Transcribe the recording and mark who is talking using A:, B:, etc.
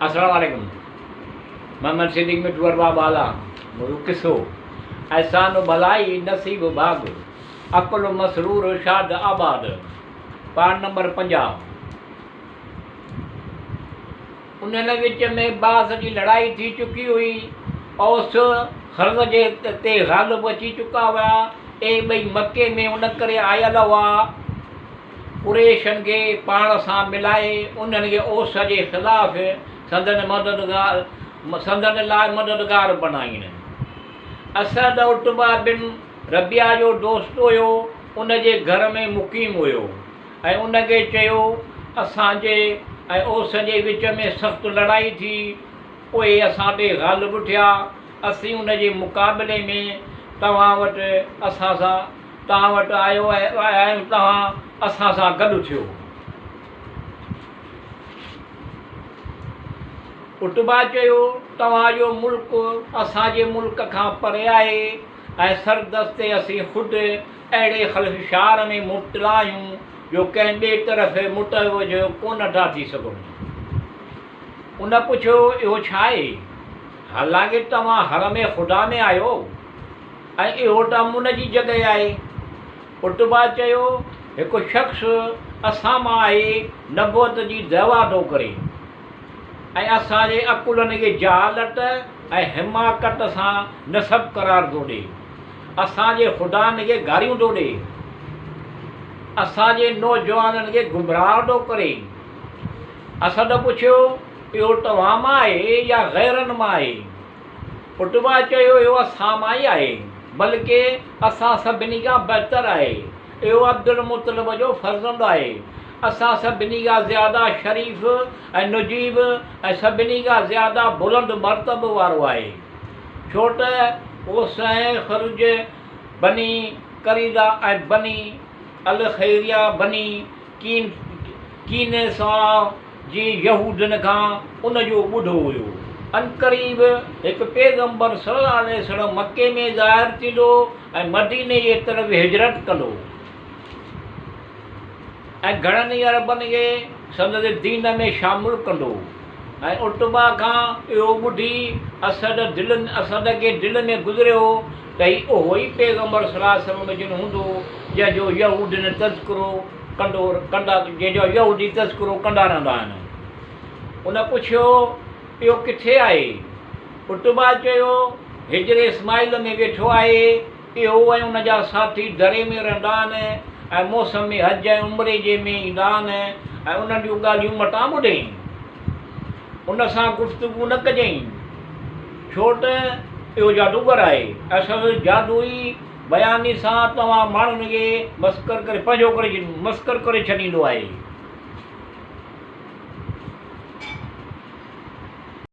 A: السلام عليڪم محمد صديق مٺو ارباب اعليٰ منهنجو قصو احسان ڀلائي نصيب ڀاڳ عقل مسرور شاد آباد پارٽ نمبر 50. انهن وچ ۾ باس جي لڙائي ٿي چڪي هئي. اوس خزرج تي غالب اچي چڪا هيا. اهي ٻئي مڪي ۾ ان ڪري آيل هئا. قريشن کي پاڻ سان ملائي انهن کي اوس جي خلاف سندن مددگار سندن لاء مددگار بڻائين. اسعد عتبه بن ربيعه جو دوست هيو، ان جي گهر ۾ مقيم هيو ۽ ان کي چيو، اسان جي ۽ اوس جي وچ ۾ سخت لڙائي ٿي، اهي اسان تي غالب ٿيا، اسين ان جي مقابلي ۾ توهان وٽ اسان سان توهان وٽ آيو آهيون توهان اسان سان گڏ ٿيو. عتبه چيو، توهان جو ملڪ اسان جي ملڪ کان پري آهي ۽ سردستي اسين خود اهڙي خلفشار ۾ مبتلا آهيون جو ڪنهن ٻئي طرف متوجه ڪونه ٿا ٿي سگهون. ان پڇيو، اهو ڇا آهي؟ حالانڪه توهان حرم خدا ۾ آهيو. ۽ اهو ته امن جي جڳهه آهي. عتبه چيو، هڪ شخص اسان مان آهي، نبوت جي دعويٰ ٿو ڪري ۽ اسان جي عقلن کي جهالت ۽ حماقت سان نسب قرار ٿو ڏئي. اسان جي خدائن کي گاريون ٿو ڏئي. اسان جي نوجوانن کي گمراهه ٿو ڪري. اسد پڇيو، اهو توهان مان آهي يا غيرن مان آهي؟ عتبه چيو، اهو اسان مان ئي آهي، بلڪه اسان سڀني کان بهتر آهي. اهو عبدالمطلب جو فرزند آهي. اسان سڀني کان زياده شريف ۽ نجيب ۽ سڀني کان زياده بلند مرتبي وارو آهي. ڇو ته اوس ۽ خزرج، بني قريظه ۽ بني الخيريه، بني قينساع جي يهودين کان ان جو ٻڌو هيو. عنقريب هڪ پيغمبر صلي الله عليه وسلم مڪي ۾ ظاهر ٿيندو ۽ مديني جي طرف هجرت ڪندو ۽ گهڻن ئي عربن کي سندس دين ۾ شامل ڪندو ۽ عتبه کان اهو ٻڌي اسد دل اسد کي دل ۾ گذريو ته هي اهو ئي پيغمبر صلي الله عليه وسلم جن هوندو جنهن جو يهودين تذڪرو ڪندو ڪندا جنهن جو يهودي تذڪرو ڪندا رهندا آهن. ان پڇيو، اهو ڪٿي آهي؟ عتبه چيو، حجر اسماعيل ۾ ويٺو آهي. اهو ۽ ان جا ساٿي دري ۾ رهندا آهن ۽ موسم حج ۽ عمري جي ۾ ايندا آهن ۽ انهن جون ڳالهيون متان ٻڌين. ان سان گفتگو نه ڪجئين، ڇو ته اهو جادوگر آهي ۽ سندس جادوئي بياني سان توهان ماڻهن کي مسخر ڪري پنهنجو ڪري مسخر ڪري ڇڏيندو آهي.